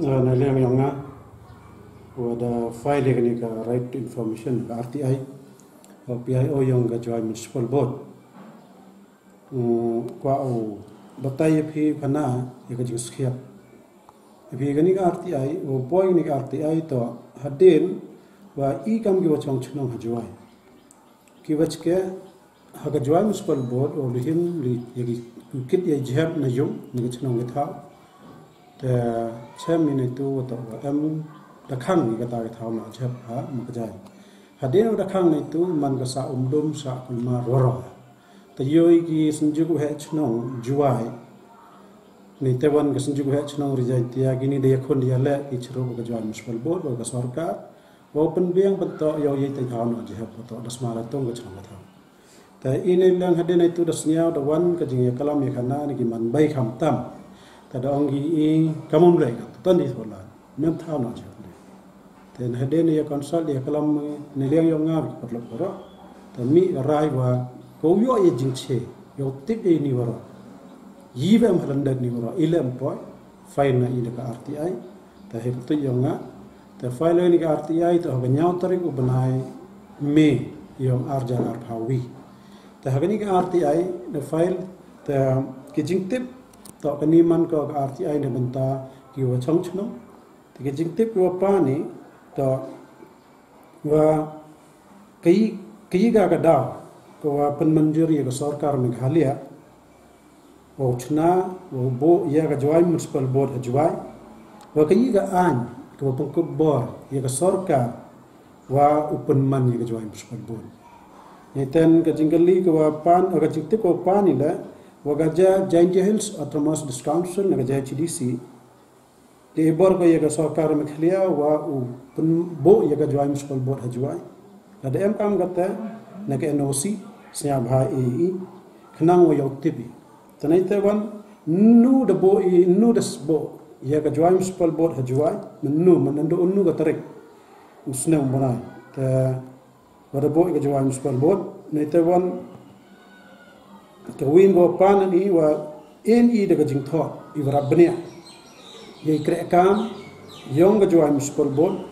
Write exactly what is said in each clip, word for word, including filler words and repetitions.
Na liang yong nga, wa da file ya kani ka Right to Information, ka R T I, wa P I O yong ka Jowai Municipal Board. Mm, kwah u batai ya phi phana ya ka jingskhiat. Ya phi kani ka R T I, u poi kani ka R T I to hadien wa i kam ki wa chong chnong ha Jowai. Ki wa chke ha ka Jowai Municipal Board, u lihim li ya ki kit ya jhep na yung ni ka chnong ki thaw. Te chem i neitu wa to wa em da khang i kata ka thaw na jhep ha Makjai. Hadien wa da khang neitu man ka Sah Umdum, Sah Kulmar waroh. Te yoh i ki synjuk waheh chnong Jowai. Ni te wan ka synjuk waheh chnong Ri Jaintia, kini da yakhun da yaleh ki chirup ka Jowai Municipal Board wa ka sorkar. Wa u pynbiang pyntoh yow yei te thaw na jhep wa to da sma la tong ka chnong ka thaw. Te i ne leng hadien neitu da sniaw da wan ka jingyakylam yakhana ni ki man bai khamtam. Te da ong ki i kam um leh ka to ni thola. Mem thaw na jhep ni. Te hadien ya consult ya kylam ni liang yong nga ki patlok boro. Te mi rai wa ko yoh ya jingche, yow tip ya ni boro. Yi wa em halandet ni boro, i lem poi, file na i da ka R T I. Te hei patut yong nga, te file ni ka R T I, te ha ka nyaw tarik u bnai May yong ar hajar arphaw wi. Te ha kani ka R T I da file, te ki jingtip, to kani man ko ka R T I da bynta ki wa chong chnong. Te ki jingtip ki wa pan i, to wa ki, ki ka ka daw, ko wa pynmanjur ya ka sorkar Meghalaya, wa u chna, wa u buh ya ka Jowai Municipal Board ha Jowai, wa ka yi ka aiñ, ka wa pynkup bor ya ka sorkar, wa u pynman ya ka Jowai Municipal Board. Ni ten ka jingkylli ka wa pan, ka jingtip ka wa pan i le, wa ka Ja-, Jaintia Hills Autonomous District Council, na ka J H A D C, te i bor ko ya ka sorkar Meghalaya wa u pynbuh ya ka Jowai Municipal Board ha Jowai. Lada em kam kata, na ka N O C, sniaw bha e i, khnang wa yow tip i. Te nei te wan, nu da buh i, nu da sbuh ya ka Jowai Municipal Board ha Jowai, mynnu, mynnu, mynnu ka tarik, u snem u bnai. Te wa da buh i ka Jowai Municipal Board, nei te wan, ka win ko pan ni wa en i da ka jingthoh i wa rap bniah ya i krehkam yong ka Jowai Municipal Board,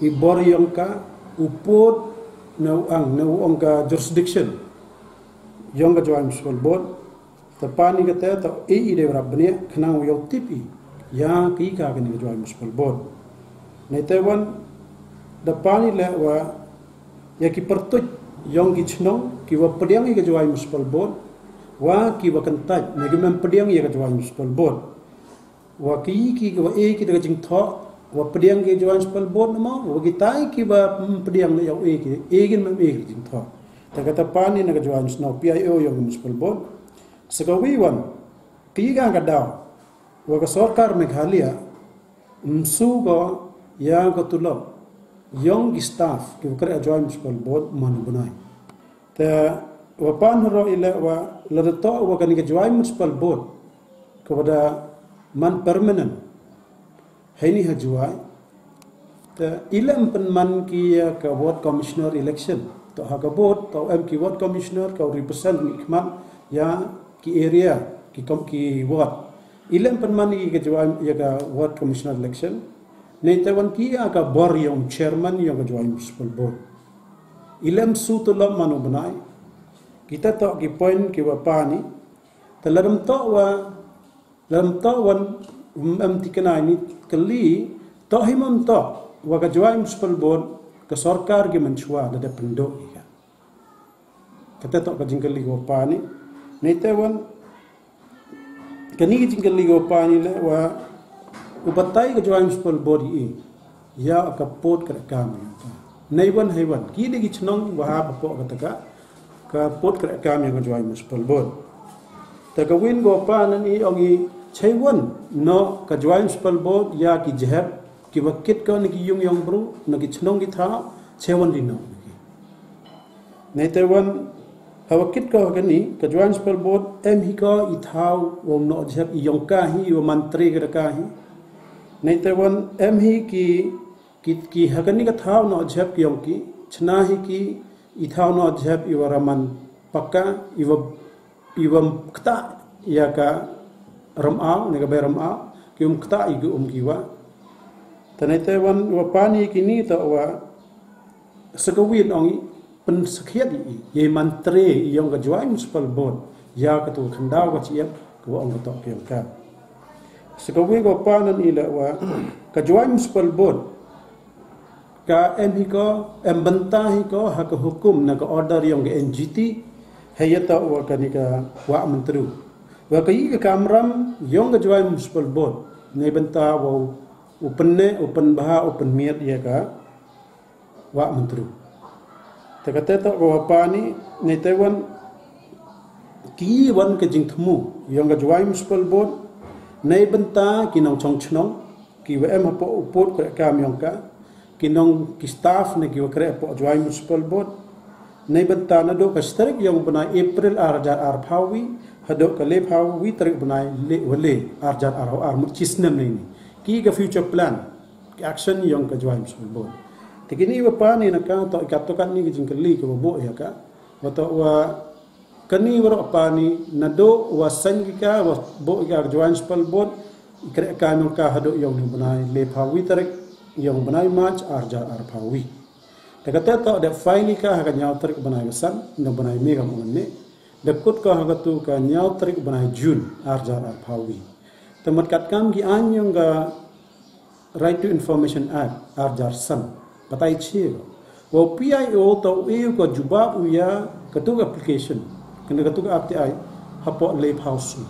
i bor yong ka, u pud, na u ang, na u ong ka jurisdiction yong ka Jowai Municipal Board. Te pan i kata, to e i da wa rap bniah, khnang wa yow tip i ya ki ka kani ka Jowai Municipal Board. Nei te wan, da pan i le wa ya ki pyrtuit yong ki chnong ki wa pdiang ya ka Jowai Municipal Board, wa ki wa kyntait na ki mem pdiang ya ka Jowai Municipal Board. Wa ki, ki, ki wa e ki da ka jingthoh wa pdiang ki Jowai Municipal Board, namo wa ki tai ki wa, mm, pdiang na yow e ki, e ki mem e ki jingthoh. Te kata pan i na ka Jowai Municipal, P I O yong Municipal Board. Sa ka wi wan, ki ka ka daw wa ka sorkar Meghalaya, mm, su ko ya ka tulop yong ki staff ki wa kreh Jowai Municipal Board man u bnai. Te wa pan haro i le wa lada to wa kani ka Jowai Municipal Board ka wa da man permanent heini ha Jowai, te i lem pynman ki ya ka ward commissioner election. To ha ka board, to em ki ward commissioner ka represent ni khmat ya ki area, ki kom, ki ward. I lem pynman i ka Jowai ya ka ward commissioner election. Nei te wan ki ya ka bor yong chairman yong ka Jowai Municipal Board. I lem su tulop man u bnai. Kita to ki point ki wa pan i. Te lada em to wa, lada em to wan, em tikna ni kylli, to hi mem to wa ka Jowai Municipal Board, ka sorkar ki mynchwa da da pynduh i ka. Kata to ka jingkylli ka wa pan i. Nei te wan, kani ka jingkylli ka wa pan i le wa u batai ka Jowai Municipal Board i ya ka pud krehkam. Nei wan, hei wan, ki da ki chnong wa ha papoh kata ka, ka pud krehkam ya ka Jowai Municipal Board. Te ka win ka wa pan i ong i chei wan noh ka Jowai Municipal Board ya ki jhep ki wa kit ko na ki yung yong bru, na ki chnong ki thaw, chei wan di noh. Nei te wan, ha wa kit ko ha kani ka Jowai Municipal Board, em hi ko i thaw wa noh jhep i yong ka hi, i wa man tre ka da ka hi. Nei te wan, em hi ki, ki, ki ha kani ka thaw noh jhep ki yong ki, chna hi ki i thaw noh jhep i wa ra man pakka, i wa, i wa ym kta ya ka ramaw, ne ka bai ramaw, ki um kta i ki um ki wa. Te neite wan wa pan i kini toh wa sa kawi ong i pynsakhiat i, i, yei man tre i yong ka Jowai Municipal Board ya katu ka khyndaw ka chyiap ka wa ong ka toh ka yong ka. Sa kawi ka wa pan i la wa ka Jowai Municipal Board ka em hi ko, em bynta hi ko ha ka hukum na ka order yong ka N G T, hei ya toh wa kani ka Wah Myntdu. Wa ka i ka kamram yong ka Jowai Municipal Board, nei bynta wa u pynne, u pynbha, u pynmiat ya ka Wah Myntdu. Te kate toh ka wa pan i, neite wan ki wan ka jingthmu yong ka Jowai Municipal Board, nei bynta ki nongchong chnong, ki wa em hapoh u pud kreh kam yong ka, ki nong ki staff ne ki wa kreh hapoh Jowai Municipal Board, nei bynta naduh ka tarik yong bnai April ar hajar arphaw wi, haduh ka lephaw wi tarik bnai le, wa le ar hajar arphaw ar, mut chi snem nei ni. Ki ka future plan, ki action yong ka Jowai Municipal Board. Te kini wa pan i na ka toh i kat toh kat ni ka jingkylli ka wa buh ya ka. Wa toh wa kani wa roh pan i naduh wa sign ki ka, wa buh ki ka Jowai Municipal Board, i kreh kam yong ka haduh yong ni bnai lephaw wi tarik yong bnai March ar hajar arphaw wi. Te kate toh da file i ka ha ka ñiaw tarik bnai wa san, na bnai me kam ong ne. Da kut ka ha katu ka ñiaw tarik bnai June ar hajar arphaw wi. Te mut kat kam ki aiñ yong ka Right to Information Act ar hajar san, batai chi ko. Wa P I O toh u e u ka jubab u ya katu ka application, kane katu ka R T I, hapoh lephaw sngi.